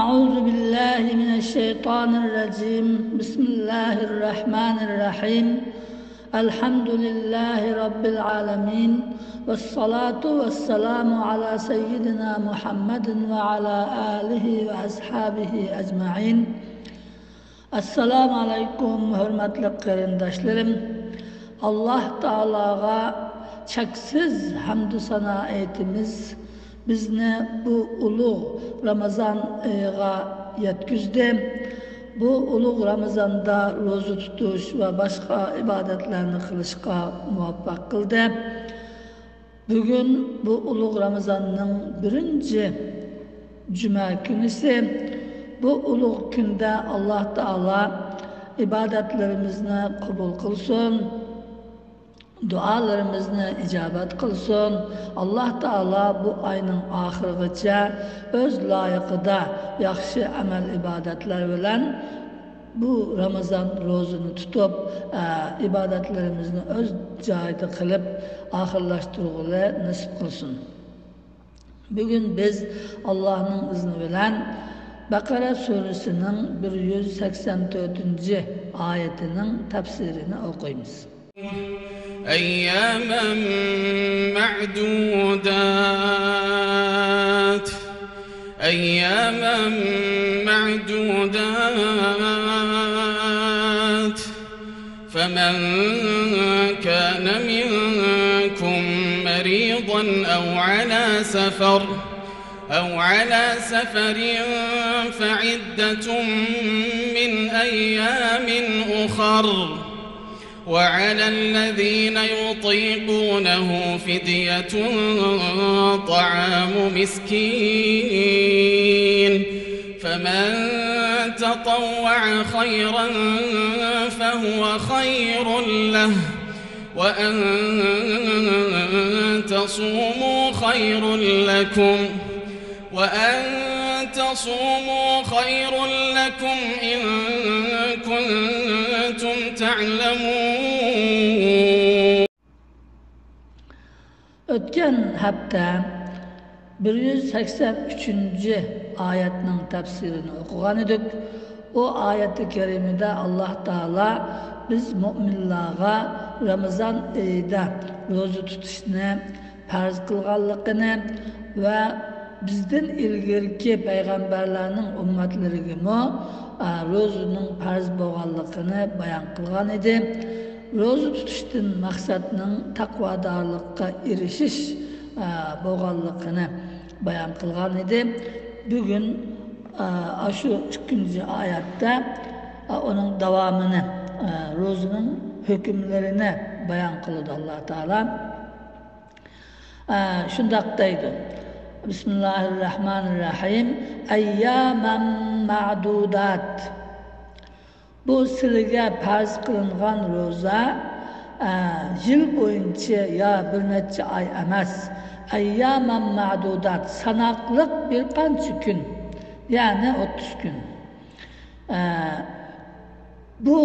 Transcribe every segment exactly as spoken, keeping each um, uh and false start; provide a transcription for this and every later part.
أعوذ بالله من الشيطان الرجيم. بسم الله الرحمن الرحيم. الحمد لله رب العالمين. والصلاة والسلام على سيدنا محمد وعلى آله وأصحابه أجمعين. ئەسسالامۇ ئەلەيكۇم، ھۆرمەتلىك قېرىنداشلىرىم! ئاللاھ تائالاغا چەكسىز ھەمدۇ سانا ئېيتىمىز، بىزنى بۇ ئۇلۇغ رامىزان ئېيىغا يەتكۈزدى. بۇ ئۇلۇغ رامىزاندا روزا تۇتۇش ۋە باشقا ئىبادەتلەرنى قىلىشقا مۇۋەپپەق قىلدى. بۈگۈن بۇ ئۇلۇغ رامىزاننىڭ بىرىنچى جۈمە كۈنىسى. بۇ ئۇلۇغ كۈندە ئاللاھ تائالا ئىبادەتلىرىمىزنى قوبۇل قىلسۇن، دۇئالىرىمىزنى ئىجابەت قىلسۇن. ئاللاھ تائالا بۇ ئاينىڭ ئاخىرىغىچە ئۆز لايىقىدا ياخشى ئەمەل ئىبادەتلەر بىلەن بۇ رامىزان روزىنى تۇتۇپ، ئە، ئىبادەتلىرىمىزنى ئۆز جايىدا قىلىپ ئاخىرلاشتۇرغىلى نېسىپ قىلسۇن. بۈگۈن بىز ئاللاھنىڭ ئىزنى بىلەن بەقەرە سۈرىسىنىڭ بىر يۈز سەكسەن تۆتىنچى ئايىتىنىڭ تەپسىرىنى ئوقۇيمىز. أياما معدودات، أياما معدودات، فمن كان منكم مريضا أو على سفر، أو على سفر فعدة من أيام أخر، وعلى الذين يطيقونه فدية طعام مسكين، فمن تطوع خيرا فهو خير له، وأن تصوموا خير لكم، وأن تصوموا خير لكم إن كنتم تعلمون. ئۆتكەن ھەپتە بىر يۈز سەكسەن ئۈچىنچى ئايەتنىڭ تەپسىرىنى ئوقۇغان ئىدۇق. ئۇ ئايەتى كەرىمىدە ئاللاھ تائالا بىز مۆمىنلارغا رامىزان ئېيىدا روزا تۇتۇشنى پەرز قىلغانلىقىنى ۋە بىزدىن ئىلگىرىكى پەيغەمبەرلەرنىڭ ئۈممەتلىرىگىمۇ، ئە، روزىنىڭ پەرز بولغانلىقىنى بايان قىلغان ئىدى. روزا تۇتۇشتىن مەقسەتنىڭ تەقۋادارلىققا ئېرىشىش، ئە، بولغانلىقىنى بايان قىلغان ئىدى. بۈگۈن، ئە، ئاشۇ ئىككىنچى ئايەتتە، ئە، ئۇنىڭ داۋامىنى، ئە، روزىنىڭ ھۆكۈملىرىنى بايان قىلىدۇ ئاللاھ تائالا. ئە، شۇنداق دەيدۇ. بىسمىللاھىررەھمانىررەھىم. ئەييامەن مەئدۇدات. بۇ سىلىگە پەرز قىلىنغان روزا، ئە، يىل بويىچە يا بىر نەچچە ئاي ئەمەس. ئەييامەن مەئدۇدات، ساناقلىق بىر قانچە كۈن، يەنى ئوتتۇز كۈن. ئە، بۇ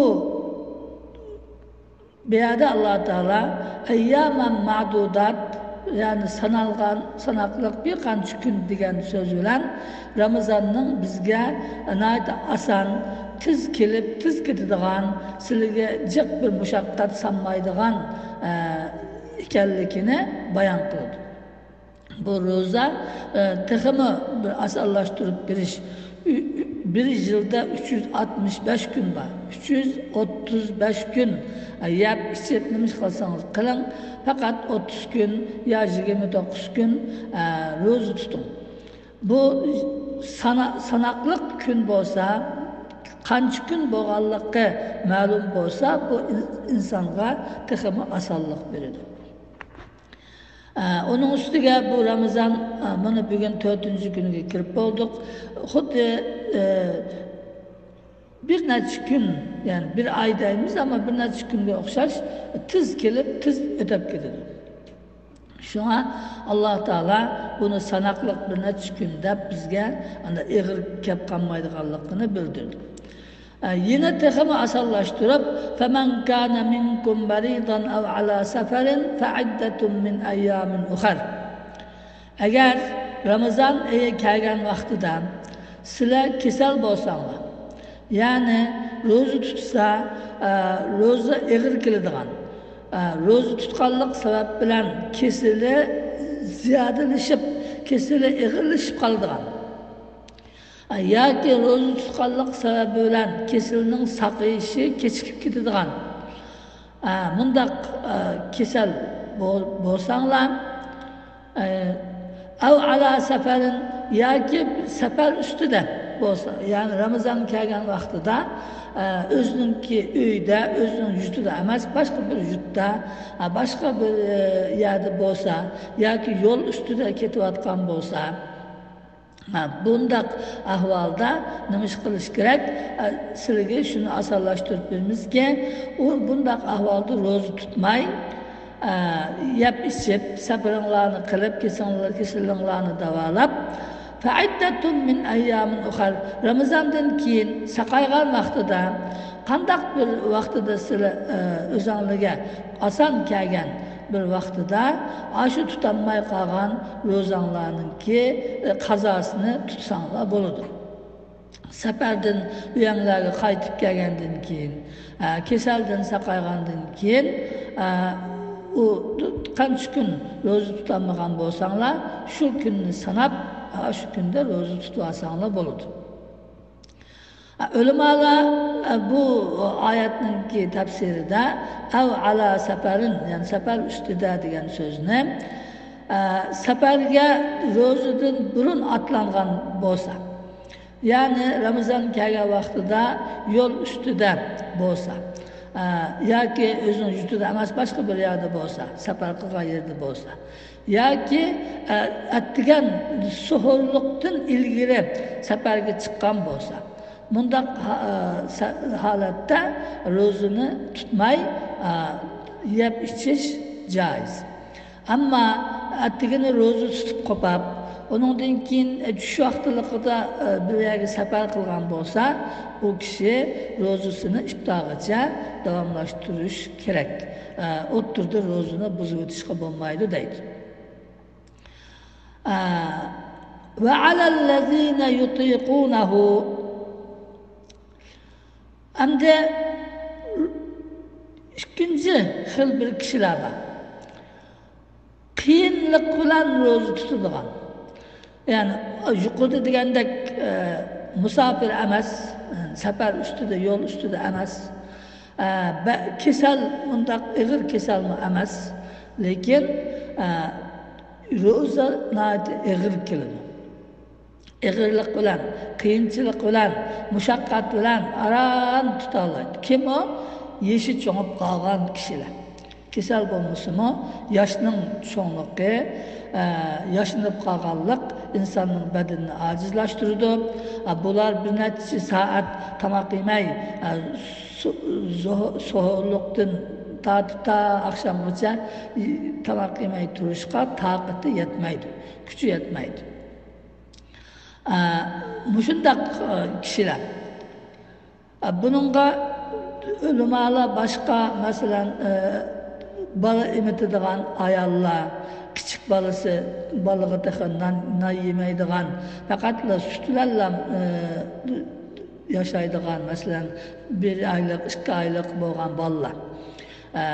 بۇ يەردە ئاللاھ تائالا ئەييامەن مەئدۇدات، يەنى سانالغان، ساناقلىق بىر قانچە كۈن دېگەن سۆز بىلەن رامىزاننىڭ بىزگە ناھايىتى ئاسان، تېز كېلىپ، تېز كېتىدىغان، سىلىگە جىق بىر مۇشەققەت سالمايدىغان، ئە، ئىكەنلىكىنى بايان قىلىدۇ. بۇ روزا، ئە، تېخىمۇ بىر ئاسانلاشتۇرۇپ بېرىش. ئۈ-، ئۈ-، بىر يىلدا ئۈچ يۈز ئاتمىش بەش كۈن بار. ئۈچ يۈز ئوتتۇز بەش كۈن، ئە، يەپ، ئىچىپ، نېمە ئىش قىلسىڭىز قىلىڭ، پەقەت ئوتتۇز كۈن يا يىگىرمە توققۇز كۈن، ئە، روزا تۇتۇڭ. بۇ سانا-، ساناقلىق كۈن بولسا، قانچە كۈن بولغانلىقى مەلۇم بولسا، بۇ ئىن-، ئىنسانغا تېخىمۇ ئاسانلىق بېرىدۇ. ئە، ئۇنىڭ ئۈستىگە بۇ رامىزان، ئە، مانا بۈگۈن تۆتىنچى كۈنىگە كىرىپ بولدۇق. خۇددى، ئە، بىر نەچچە كۈن، يەنى بىر ئاي دەيمىز، ئەمما بىر نەچچە كۈنگە ئوخشاش تېز كېلىپ، تېز ئۆتۈپ كېتىدۇ. شۇڭا ئاللاھ تائالا بۇنى ساناقلىق بىر نەچچە كۈن دەپ بىزگە ئانداق ئېغىر كەپ قالمايدىغانلىقىنى بىلدۈردى. ئە، يەنە تېخىمۇ ئاسانلاشتۇرۇپ، فَمَنْ كَانَ مِنْكُمْ مَرِيضًا أَوْ عَلَى سَفَرٍ فَعِدَّةٌ مِنْ أَيَّامٍ أُخَرَ. ئەگەر رامىزان ئېيى كەلگەن ۋاقتىدا سىلەر كېسەل بولساڭلار، يەنى روزا تۇتسا، ئە، روزا ئېغىر كېلىدىغان، ئە، روزا تۇتقانلىق سەۋەب بىلەن كېسىلى زىيادىلىشىپ، كېسىلى ئېغىرلىشىپ قالىدىغان، ئە، ياكى روزا تۇتقانلىق سەۋەبى بىلەن كېسىلىنىڭ ساقىيىشى كېچىكىپ كېتىدىغان، ئە، مۇنداق، ئە، كېسەل بول-، بولساڭلار، ئەۋ ئالا سەپەرىن، ياكى سەپەر ئۈستىدە بولسا، يەنى رامىزان كەلگەن ۋاقتىدا، ئە، ئۆزىنىڭكى ئۆيىدە، ئۆزىنىڭ يۇرتىدا ئەمەس، باشقا بىر يۇرتتا، ئە، باشقا بىر، ئە، يەردە بولسا، ياكى يول ئۈستىدە كېتىۋاتقان بولسا، ئە، بۇنداق ئەھۋالدا نېمە ئىش قىلىش كېرەك؟ ئە، سىلىگە شۇنى ئاسانلاشتۇرۇپ بېرىمىزكى، ئۇ بۇنداق ئەھۋالدا روزا تۇتماي، ئە، يەپ ئىچىپ، سەپىرىڭلارنى قىلىپ، كېسىڭلار-، كېسىلىڭلارنى داۋالاپ، فەئىددەتۇن مىن ئەييامىن ئۇخەر. رامىزاندىن كېيىن ساقايغان ۋاقتىدا، قانداق بىر ۋاقتىدا سىلەر، ئە، ئۆزەڭلىگە ئاسان كەلگەن بىر ۋاقتىدا، ئاشۇ تۇتالماي قالغان روزاڭلارنىڭكى، ئە، قازاسىنى تۇتساڭلار بولىدۇ. سەپەردىن ئۆيەڭلارغا قايتىپ كەلگەندىن كېيىن، ئە، كېسەلدىن ساقايغاندىن كېيىن، ئە، ئۇ قانچە كۈن روزا تۇتالمىغان بولساڭلار، شۇ كۈننى ساناپ، ئە، شۇ كۈندە روزا تۇتۇۋالساڭلار بولىدۇ. ئە، ئۆلىمالار، ئە، بۇ ئايەتنىڭكى تەپسىرىدە ئەۋ ئالا سەپەرىن، يەنى سەپەر ئۈستىدە دېگەن سۆزنى، ئە، سەپەرگە روزىدىن بۇرۇن ئاتلانغان بولسا، يەنى رامىزان كەلگەن ۋاقتىدا يول ئۈستىدە بولسا، ئە، ياكى ئۆزىنىڭ يۇرتىدا ئەمەس، باشقا بىر يەردە بولسا، سەپەر قىلغان يېرىدە بولسا، ياكى، ئە، ئەتىگەن سوھۇرلۇقتىن ئىلگىرى سەپەرگە چىققان بولسا، مۇنداق ھا-، ئە، سە-، ھالەتتە روزىنى تۇتماي، ئە، يەپ ئىچىش جائىز. ئەمما ئەتىگىنى روزا تۇتۇپ قوپاپ، ئۇنىڭدىن كېيىن، ئە، چۈش ۋاقتىلىقىدا، ئە، بىر يەرگە سەپەر قىلغان بولسا، ئۇ كىشى روزىسىنى ئىپتارغىچە داۋاملاشتۇرۇش كېرەك. ئە، ئوتتۇرىدا روزىنى بۇزۇۋېتىشقا بولمايدۇ دەيدۇ. ئە، ۋە ئەلەللەزىنە يۇتىقۇنەھۇ. ئەمدى ئىككىنچى خىل بىر كىشىلەر بار. قىيىنلىق بىلەن روزا تۇتىدىغان. يەنى يۇقىرىدا دېگەندەك، ئە، مۇساپىر ئەمەس، سەپەر ئۈستىدە، يول ئۈستىدە ئەمەس. ئە، بە-، كېسەل، ئۇنداق ئېغىر كېسەلمۇ ئەمەس. لېكىن، ئە، روزا ناھايىتى ئېغىر كېلىدۇ. ئېغىرلىق بىلەن، قىيىنچىلىق بىلەن، مۇشەققەت بىلەن ئاران تۇتالايدۇ. كىم ئۇ؟ يېشى چوڭۇپ قالغان كىشىلەر. كېسەل بولمىسىمۇ، ياشنىڭ چوڭلۇقى، ئە، ياشىنىپ قالغانلىق ئىنساننىڭ بەدىنىنى ئاجىزلاشتۇرىدۇ. ئە، بۇلار بىر نەچچە سائەت تاماق يېمەي، ئە، سو-، زوھ-، سوھۇرلۇقتىن تارتىپ تا ئاخشامغىچە ي-، تاماق يېمەي تۇرۇشقا تاقىتى يەتمەيدۇ، كۈچى يەتمەيدۇ. ئە، مۇشۇنداق، ئە، كىشىلەر. ئە، بۇنىڭغا ئۆلىمالار باشقا، مەسىلەن، ئە، بالا ئېمىتىدىغان ئاياللار، كىچىك بالىسى، بالىغا تېخى نان، نان يېمەيدىغان، پەقەتلا سۈت بىلەنلا، ئە، ياشايدىغان، مەسىلەن، بىر ئايلىق، ئىككى ئايلىق بولغان بالىلار. ئە،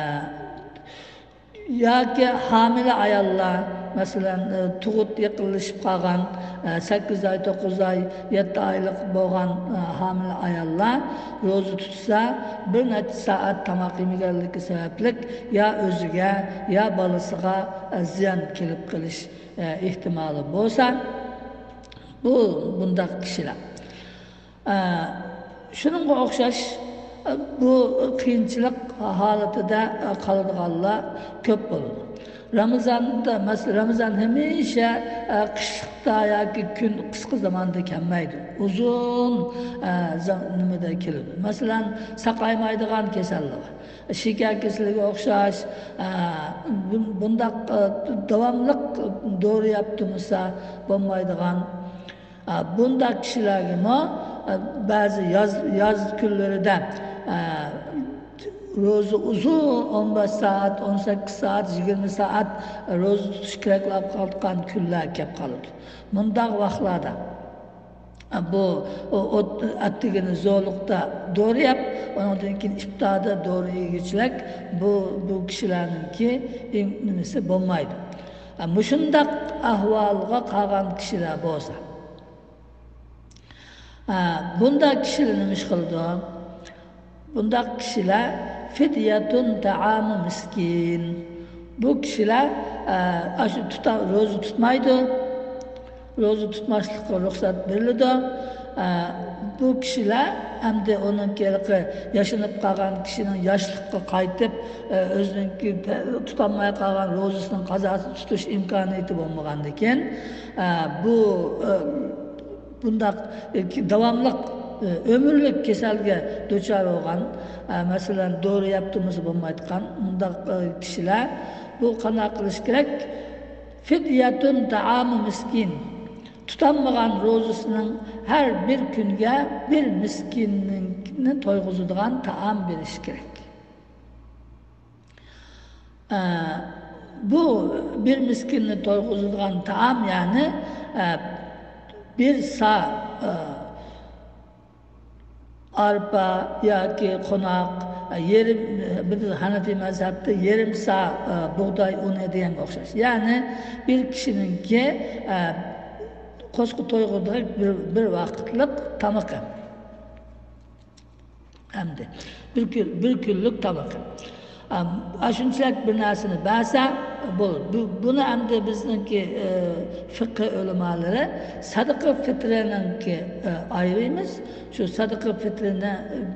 ياكى ھامىلە ئاياللار، مەسىلەن، ئە، تۇغۇت يېقىنلىشىپ قالغان، ئە، سەككىز ئاي، توققۇز ئاي، يەتتە ئايلىق بولغان، ئە، ھامىلە ئاياللار روزا تۇتسا، بىر نەچچە سائەت تاماق يېمىگەنلىكى سەۋەبلىك يا ئۆزىگە، يا بالىسىغا، ئە، زىيان كېلىپ قېلىش، ئە، ئېھتىمالى بولسا، بۇ، بۇنداق كىشىلەر. ئە، شۇنىڭغا ئوخشاش، ئە، بۇ قىيىنچىلىق ھالىتىدە، ئە، قالىدىغانلار كۆپ بولىدۇ. رامىزاندا، مەسىلەن، رامىزان ھەمىشە، ئە، قىشلىقتا ياكى كۈن قىسقا زاماندا كەلمەيدۇ. ئۇزۇن، ئە، زا-، نېمىدە كېلىدۇ. مەسىلەن، ساقايمايدىغان كېسەللىك، شېكەر كېسىلىگە ئوخشاش، ئە، بۇ-، بۇنداق، ئە، داۋاملىق دورا يەپ تۇرمىسا بولمايدىغان، ئە، بۇنداق كىشىلەرگىمۇ، ئە، بەزى ياز، ياز كۈنلىرىدە، ئە، روزا ئۇزۇن، ئون بەش سائەت، ئون سەككىز سائەت، يىگىرمە سائەت روزا تۇتۇش كېرەك بولۇپ قالىدىغان كۈنلەر كېلىپ قالىدۇ. مۇنداق ۋاقىتلاردا بۇ ئوت ئەتىگىنى زورلۇقتا دورا يەپ، ئۇنىڭدىن كېيىن ئىپتاردا دورا يېگۈچىلەك بۇ، بۇ كىشىلەرنىڭكى نېمىسى بولمايدۇ. مۇشۇنداق ئەھۋالغا قالغان كىشىلەر بولسا، بۇنداق كىشىلەر نېمە ئىش قىلىدۇ؟ بۇنداق كىشىلەر فىديەتۇن تائامۇ مىسكىن. بۇ كىشىلەر، ئە، ئاشۇ تۇتا-، روزا تۇتمايدۇ. روزا تۇتماسلىققا رۇخسەت بېرىلىدۇ. ئە، بۇ كىشىلەر ئەمدى ئۇنىڭ ھېلىقى ياشىنىپ قالغان كىشىنىڭ ياشلىققا قايتىپ، ئە، ئۆزىنىڭكى پە-، تۇتالماي قالغان روزىسىنىڭ قازاسىنى تۇتۇش ئىمكانىيىتى بولمىغاندىكىن، ئە، بۇ، ئە، بۇنداق، ئە، داۋاملىق، ئە، ئۆمۈرلۈك كېسەلگە دۇچار بولغان، ئە، مەسىلەن، دورا يەپ تۇرمىسا بولمايدىغان مۇنداق، ئە، كىشىلەر بۇ قانداق قىلىش كېرەك؟ فىديەتۇن تائامۇ مىسكىن. تۇتالمىغان روزىسىنىڭ ھەر بىر كۈنىگە بىر مىسكىننى تويغۇزىدىغان تائام بېرىش كېرەك. ئە، بۇ بىر مىسكىننى تويغۇزىدىغان تائام، يەنى، ئە، بىر سا، ئە، ئارپا ياكى قوناق، ئە، يېرىم، بىز ھەنەفىي مەزھەپتە يېرىم سا، ئە، بۇغداي ئۇنى دېگەنگە ئوخشاش. يەنى بىر كىشىنىڭكى، ئە، قوسقا تويغۇدىغان بىر، بىر ۋاقىتلىق تامىقى. ئەمدى بىر كۈن، بىر كۈنلۈك تامىقى. ئاشۇنچىلىك بىر نەرسىنى بەرسە بولىدۇ. بۇ، بۇنى ئەمدى بىزنىڭكى، ئە، فىقھى ئۆلىمالىرى سەدىقە پىترىنىڭكى، ئە، ئايرىيمىز. شۇ سەدىقە پىترىنى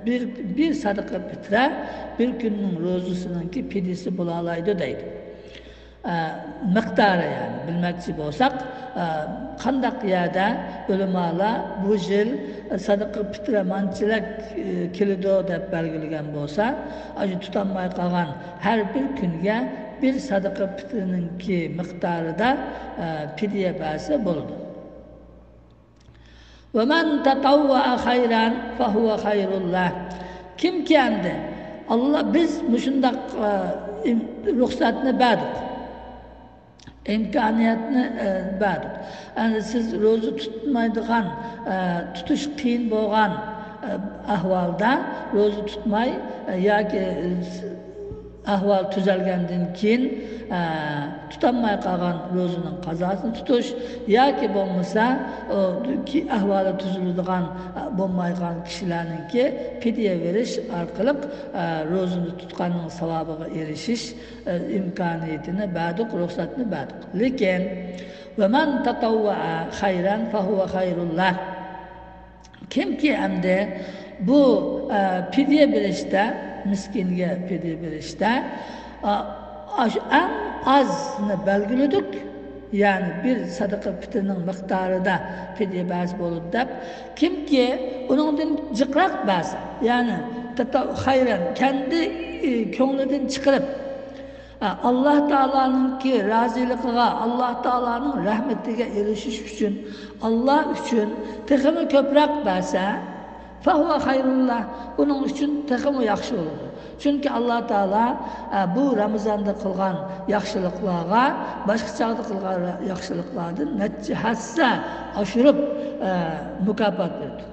بىر، بىر سەدىقە پىترە بىر كۈننىڭ روزىسىنىڭكى پىدىيىسى بولالايدۇ دەيدۇ. ئە، مىقدارى، يەنى بىلمەكچى بولساق، ئە، قانداق يەردە ئۆلىمالار بۇ يىل سەدىقە پىترە مانچىلىك، ئە، كېلىدۇ دەپ بەلگىلىگەن بولسا، ئاشۇ تۇتالماي قالغان ھەر بىر كۈنگە بىر سەدىقە پىترىنىڭكى مىقدارىدا، ئە، پىدىيە بەرسە بولىدۇ. ومن تطوع خيرا فهو خير له. كىمكى ئەمدى ئاللا، بىز مۇشۇنداق، ئە، ئىم-، رۇخسەتنى بەردۇق، ئىمكانىيەتنى، ئە، بەردۇق. ئەمدى سىز روزا تۇتمايدىغان، ئە، تۇتۇش قىيىن بولغان، ئە، ئەھۋالدا روزا تۇتماي، ئە، ياكى، ئە، ئەھۋال تۈزەلگەندىن كېيىن، ئە، تۇتالماي قالغان روزىنىڭ قازاسىنى تۇتۇش ياكى بولمىسا، ئۇ، كى-، ئەھۋالى تۈزۈلىدىغان، ئە، بولمايدىغان كىشىلەرنىڭكى پىدىيە بېرىش ئارقىلىق، ئە، روزىنى تۇتقاننىڭ ساۋابىغا ئېرىشىش، ئە، ئىمكانىيىتىنى بەردۇق، رۇخسەتنى بەردۇق. لېكىن، ومن تطوع خيرا فهو خير له. كىمكى ئەمدى بۇ، ئە، پىدىيە بېرىشتە، مىسكىنگە پىدىيە بېرىشتە، ئا، ئاشۇ ئەڭ ئازنى بەلگىلىدۇق، يەنى بىر سەدىقە پىترىنىڭ مىقدارىدا پىدىيە بەرسە بولىدۇ دەپ، كىمكى ئۇنىڭدىن جىقراق بەرسە، يەنى تەتەۋۋۇئەن خەيرەن، كەندى، ئى، كۆڭلىدىن چىقىرىپ، ئاللا تائالانىڭكى رازىلىقىغا، ئاللا تائالانىڭ رەھمىتىگە ئېرىشىش ئۈچۈن، ئاللا ئۈچۈن تېخىمۇ كۆپرەك بەرسە، فەھۇۋە خەيرۇللا، ئۇنىڭ ئۈچۈن تېخىمۇ ياخشى بولىدۇ. چۈنكى ئاللا تائالا، ئە، بۇ رامىزاندا قىلغان ياخشىلىقلارغا باشقا چاغدا قىلغان ياخشىلىقلاردىن نەچچە ھەسسە ئاشۇرۇپ، ئە، مۇكاپات بېرىدۇ.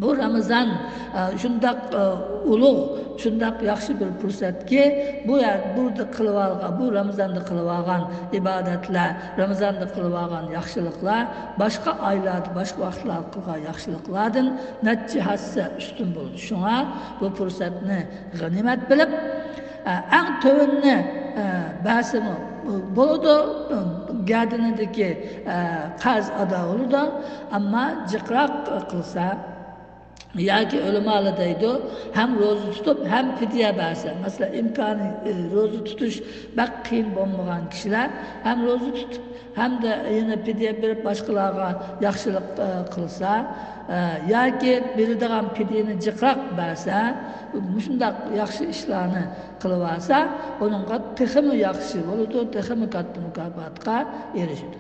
بۇ رامىزان، ئە، شۇنداق، ئە، ئۇلۇغ، شۇنداق ياخشى بىر پۇرسەتكى، بۇ يەر-، بۇ قىلىۋالغان، بۇ رامىزاندا قىلىۋالغان ئىبادەتلەر، رامىزاندا قىلىۋالغان ياخشىلىقلار باشقا ئايلاردا، باشقا ۋاقىتلاردا قىلغان ياخشىلىقلاردىن نەچچە ھەسسە ئۈستۈن بولىدۇ. شۇڭا بۇ پۇرسەتنى غەنىيمەت بىلىپ، ئە، ئەڭ تۆۋىنىنى، ئە، بەرسىمۇ بولىدۇ، گەدىنىدىكى، ئە، قەرز ئادا بولىدۇ، ئەمما جىقراق قىلسا، ياكى ئۆلىمالار دەيدۇ، ھەم روزا تۇتۇپ، ھەم پىدىيە بەرسە، مەسىلەن، ئىمكانى، ئە، روزا تۇتۇش بەك قىيىن بولمىغان كىشىلەر ھەم روزا تۇتۇپ، ھەمدە يەنە پىدىيە بېرىپ باشقىلارغا ياخشىلىق، ئە، قىلسا، ئە، ياكى بېرىدىغان پىدىيەنى جىقراق بەرسە، مۇشۇنداق ياخشى ئىشلارنى قىلىۋالسا، ئۇنىڭغا تېخىمۇ ياخشى بولىدۇ، تېخىمۇ كاتتا مۇكاپاتقا ئېرىشىدۇ.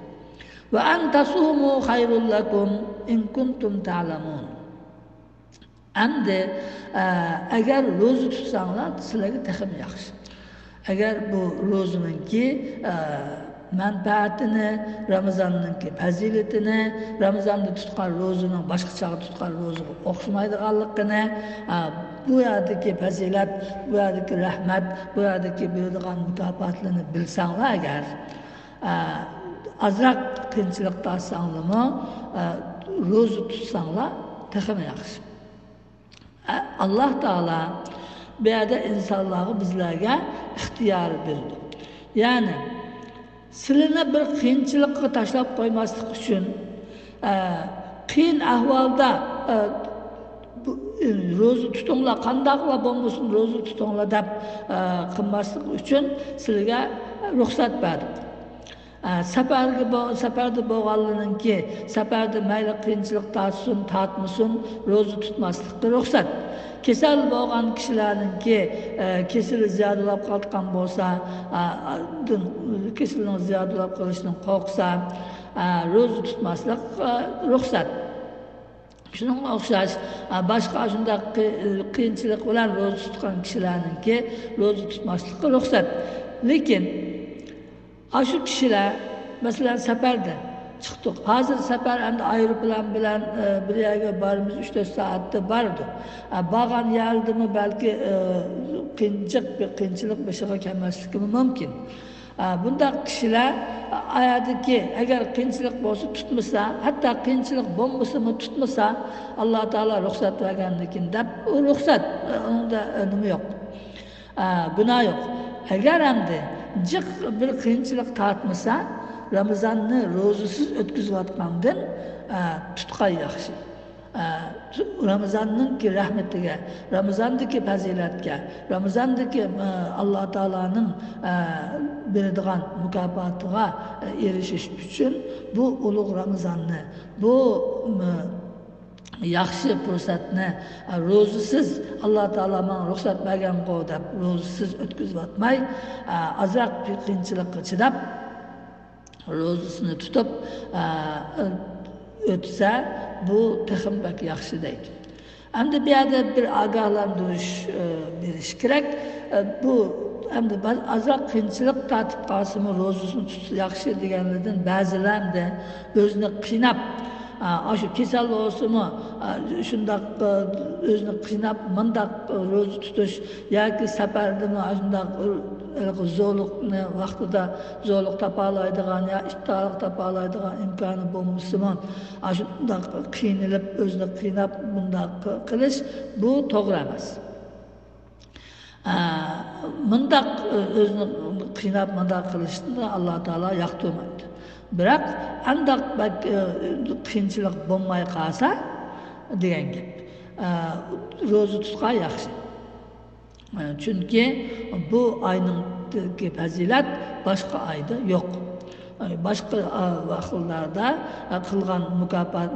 وأن تصوموا خير لكم إن كنتم تعلمون. ئەمدى، ئە، ئەگەر روزا تۇتساڭلار، سىلەرگە تېخىمۇ ياخشى. ئەگەر بۇ روزىنىڭكى، ئە، مەنپەئەتىنى، رامىزاننىڭكى پەزىلىتىنى، رامىزاندا تۇتقان روزىنىڭ باشقا چاغدا تۇتقان روزىغا ئوخشىمايدىغانلىقىنى، ئا، بۇ يەردىكى پەزىلەت، بۇ يەردىكى رەھمەت، بۇ يەردىكى بېرىدىغان مۇكاپاتلىرىنى بىلسەڭلار ئەگەر، ئا، ئازراق قىيىنچىلىق تارتساڭلارمۇ، ئا، روزا تۇتساڭلار تېخىمۇ ياخشى. ئە، ئاللاھ تائالا بۇ يەردە ئىنسانلارغا، بىزلەرگە ئىختىيار بېرىدۇ. يەنى، سىلىنى بىر قىيىنچىلىققا تاشلاپ قويماسلىق ئۈچۈن، ئە، قىيىن ئەھۋالدا، ئە، بۇ، ئە، روزا تۇتۇڭلار، قانداقلا بولمىسۇن روزا تۇتۇڭلار دەپ، ئە، قىلماسلىق ئۈچۈن سىلىگە رۇخسەت بەردۇق. ئە، سەپەرگە بو-، سەپەردە بولغانلىرىنىڭكى، سەپەردە مەيلى قىيىنچىلىق تارتسۇن، تارتمىسۇن، روزا تۇتماسلىققا رۇخسەت. كېسەل بولغان كىشىلەرنىڭكى، ئە، كېسىلى زىيادىلاپ قالغان بولسا، ئە، ئە، دىن-، كېسىلىنىڭ زىيادىلاپ قېلىشىدىن قورقسا، ئە، روزا تۇتماسلىق، ئە، رۇخسەت. شۇنىڭغا ئوخشاش، ئە، باشقا شۇنداق قى-، قىيىنچىلىق بىلەن روزا تۇتقان كىشىلەرنىڭكى روزا تۇتماسلىققا رۇخسەت. لېكىن، ئاشۇ كىشىلەر، مەسىلەن، سەپەردە چىقتۇق. ھازىر سەپەر ئەمدى ئايروپىلان بىلەن، ئە، بىر يەرگە بارىمىز، ئۈچ تۆت سائەتتە بارىدۇ. ئە، بارغان يەردىمۇ بەلكى، ئە، قىيىنچىلىق، قىيىنچىلىق بېشىغا كەلمەسلىكىمۇ مۇمكىن. ئە، بۇنداق كىشىلەر، ئە، ئايەردىكى ئەگەر قىيىنچىلىق بولسا تۇتمىسا، ھەتتا قىيىنچىلىق بولمىسىمۇ تۇتمىسا، ئاللا تائالا رۇخسەت بەرگەندىكىن دەپ، ئۇ رۇخسەت، ئە، ئۇنىڭدا، ئە، نېمە يوق. ئە، گۇناھ يوق. ئەگەر ئەمدى جىق بىر قىيىنچىلىق تارتمىسا، رامىزاننى روزىسىز ئۆتكۈزۈۋاتقاندىن، ئە، تۇتقان ياخشى. ئە، رامىزاننىڭكى رەھمىتىگە، رامىزاندىكى پەزىلەتكە، رامىزاندىكى، ئە، ئاللا تائالانىڭ، ئە، بېرىدىغان مۇكاپاتىغا، ئە، ئېرىشىش ئۈچۈن بۇ ئۇلۇغ رامىزاننى، بۇ، ئە، ياخشى پۇرسەتنى، ئە، روزىسىز، ئاللا تائالا ماڭا رۇخسەت بەرگەنغۇ دەپ، روزىسىز ئۆتكۈزۈۋاتماي، ئە، ئازراق قىيىنچىلىققا چىداپ، روزىسىنى تۇتۇپ، ئە، ئۆتسە، بۇ تېخىمۇ بەك ياخشى دەيدۇ. ئەمدى بۇ يەردە بىر ئاگاھلاندۇرۇش، ئە، بېرىش كېرەك. ئە، بۇ ئەمدى بەز-، ئازراق قىيىنچىلىق تارتىپ قالسىمۇ، روزىسىنى تۇتسا ياخشى دېگەنلەردىن بەزىلەر ئەمدى ئۆزىنى قىيناپ، ئا، ئاشۇ كېسەل بولسىمۇ، ئا، شۇنداق، ئا، ئۆزىنى قىيناپ، مۇنداق روزا تۇتۇش ياكى سەپەردىمۇ ئاشۇنداق، ھېلىقى زورلۇقنى ۋاقتىدا زورلۇق تاپالايدىغان يا ئىپتارلىق تاپالايدىغان ئىمكانى بولمىسىمۇ، ئاشۇنداق قىينىلىپ، ئۆزىنى قىيناپ مۇنداق قىلىش، بۇ توغرا ئەمەس. ئە، مۇنداق، ئۆ-، ئۆزىنى قىيناپ مۇنداق قىلىشنى ئاللا تائالا ياقتۇرمايدۇ. بىراق، ئانداق بەك، ئۆ، قىيىنچىلىق بولماي قالسا دېگەن گەپ. ئە، روزا تۇتقان ياخشى. ئە، چۈنكى بۇ ئاينىڭكى پەزىلەت باشقا ئايدا يوق. باشقا، ئا، ۋاقىتلاردا، ئا، قىلغان مۇكاپات،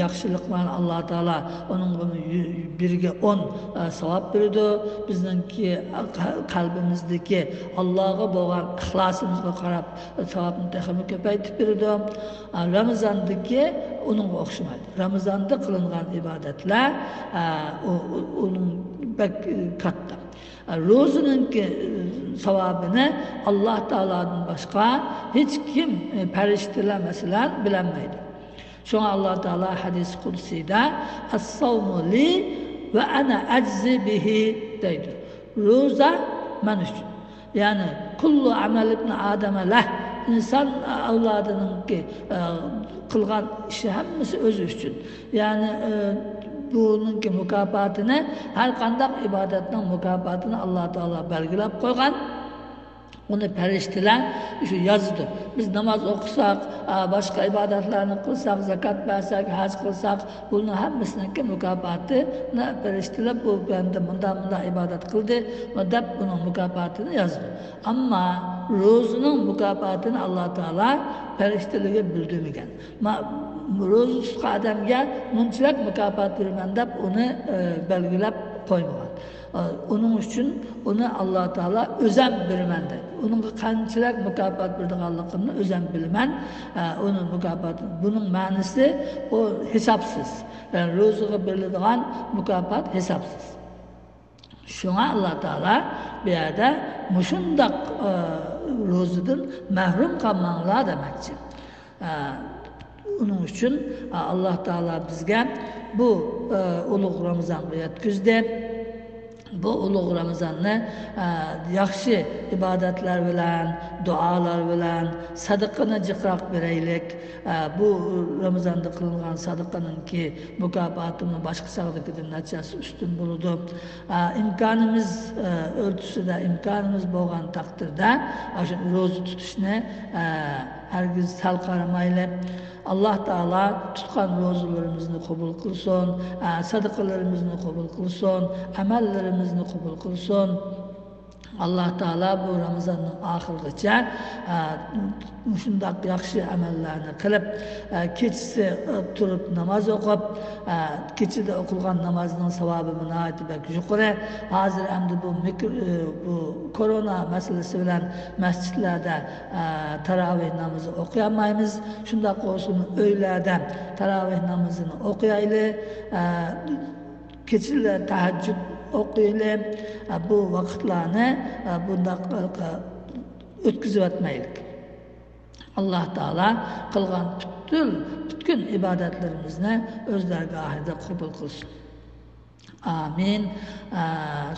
ياخشىلىقلارنى ئاللا تائالا ئۇنىڭغا يۈ-، بىرگە ئون، ئا، ساۋاب بېرىدۇ. بىزنىڭكى، ئا، قە-، قەلبىمىزدىكى ئاللاغا بولغان ئىخلاسىمىزغا قاراپ ساۋابنى تېخىمۇ كۆپەيتىپ بېرىدۇ. ئا، رامىزاندىكى ئۇنىڭغا ئوخشىمايدۇ. رامىزاندا قىلىنغان ئىبادەتلەر، ئا، ئۇ، ئۇ، ئۇنىڭ بەك، ئا، كاتتا. روزىنىڭكى، ئى، ساۋابىنى ئاللا تائالادىن باشقا ھېچكىم، ئى، پەرىشتىلەر مەسىلەن بىلەلمەيدۇ. شۇڭا ئاللا تائالا ھەدىس قۇدسىيدا، «ئەس-ساۋمۇ لى ۋە ئەنە ئەجزى بىھى» دەيدۇ. روزا مەن ئۈچۈن. يەنى، «كۇللۇ ئەمەل ئىبنى ئادەمە لەھ». ئىنسان ئەۋلادىنىڭكى، ئى، قىلغان ئىشى ھەممىسى ئۆزى ئۈچۈن. يەنى، ئى، بۇنىڭكى مۇكاپاتىنى، ھەر قانداق ئىبادەتنىڭ مۇكاپاتىنى ئاللا تائالا بەلگىلەپ قويغان. ئۇنى پەرىشتىلەر شۇ يازىدۇ. بىز ناماز ئوقۇساق، ئا، باشقا ئىبادەتلەرنى قىلساق، زاكات بەرسەك، ھەج قىلساق، بۇنىڭ ھەممىسىنىڭكى مۇكاپاتىنى پەرىشتىلەر، بۇ بەندە مۇنداق، مۇنداق ئىبادەت قىلدى دەپ، ئۇنىڭ مۇكاپاتىنى يازىدۇ. ئەمما روزىنىڭ مۇكاپاتىنى ئاللا تائالا پەرىشتىلەرگە بىلدۈرمىگەن. ما-، روزا تۇتقان ئادەمگە مۇنچىلىك مۇكاپات بېرىمەن دەپ ئۇنى، ئە، بەلگىلەپ قويمىغان. ئە، ئۇنىڭ ئۈچۈن ئۇنى ئاللا تائالا ئۆزەم بېرىمەن دەيدۇ. ئۇنىڭغا قانچىلىك مۇكاپات بېرىدىغانلىقىمنى ئۆزەم بىلىمەن. ئە، ئۇنىڭ مۇكاپاتى، بۇنىڭ مەنىسى ئۇ ھېسابسىز. يەنى روزىغا بېرىلىدىغان مۇكاپات ھېسابسىز. شۇڭا ئاللا تائالا بۇ يەردە مۇشۇنداق، ئە، روزىدىن مەھرۇم قالماڭلار دېمەكچى. ئە، ئۇنىڭ ئۈچۈن، ئە، ئاللا تائالا بىزگە بۇ، ئە، ئۇلۇغ رامىزانغا يەتكۈزدى. بۇ ئۇلۇغ رامىزاننى، ئە، ياخشى ئىبادەتلەر بىلەن، دۇئالار بىلەن، سەدىقىنى جىقراق بېرەيلىك. ئە، بۇ رامىزاندا قىلىنغان سەدىقىنىڭكى مۇكاپاتىمۇ باشقا چاغدىكىدىن نەچچە ھەسسە ئۈستۈن بولىدۇ. ئە، ئىمكانىمىز، ئە، ئۆلچىسىدە ئىمكانىمىز بولغان تەقدىردە، ئاشۇ روزا تۇتۇشنى، ئە، ھەرگىز سەل قارىمايلى. ئاللا تائالا تۇتقان روزىلىرىمىزنى قوبۇل قىلسۇن، ئە، سەدىقىلىرىمىزنى قوبۇل قىلسۇن، ئەمەللىرىمىزنى قوبۇل قىلسۇن. ئاللا تائالا بۇ رامىزاننىڭ ئاخىرىغىچە، ئە، مۇشۇنداق ياخشى ئەمەللەرنى قىلىپ، ئە، كېچىسى، ئە، تۇرۇپ ناماز ئوقۇپ، ئە، كېچىدە ئوقۇلغان نامازنىڭ ساۋابى ناھايىتى بەك يۇقىرى. ھازىر ئەمدى بۇ مىكرو-، ئە، بۇ كورونا مەسىلىسى بىلەن مەسچىتلەردە، ئە، تاراۋىھ نامىزى ئوقۇيالمايمىز. شۇنداق بولسىمۇ ئۆيلەردە تاراۋىھ نامىزىنى ئوقۇيايلى. ئە، كېچىلەر تەھەججۇد ئوقۇيلى. ئە، بۇ ۋاقىتلارنى، ئە، بۇنداق، ئە، ئۆتكۈزۈۋەتمەيلىك. ئاللا تائالا قىلغان پۈتۈن، پۈتكۈل ئىبادەتلىرىمىزنى ئۆز دەرگاھىدا قوبۇل قىلسۇن. ئامىن. ئە،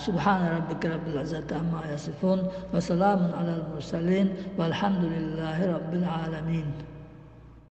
سبحان ربك رب العزة عما يصفون وسلام على المرسلين والحمد لله رب العالمين.